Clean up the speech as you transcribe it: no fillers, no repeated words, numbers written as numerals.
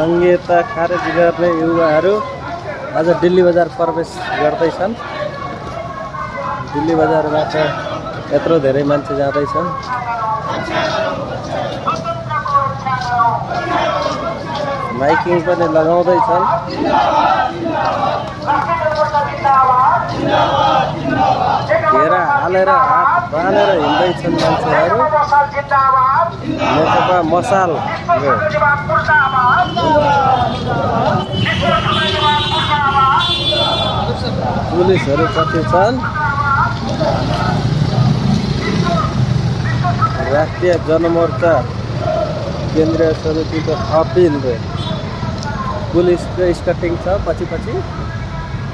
संहिता खारेज गर्ने युवाहरू आज दिल्ली बजार प्रवेश गर्दैछन्। दिल्ली बजारबाट यत्रो धेरै मान्छे जाँदैछन्। माइकिङ पनि लगाउँदैछन्। घेरा हालेर हात बाँधेर हिँड्दैछन् मान्छेहरू। नेकपा मसाल पुलिसहरू कति छन्। राष्ट्रिय जनमोर्चा केन्द्रीय समितिको अपिल पुलिसको स्कटिङ छ पछि पछि।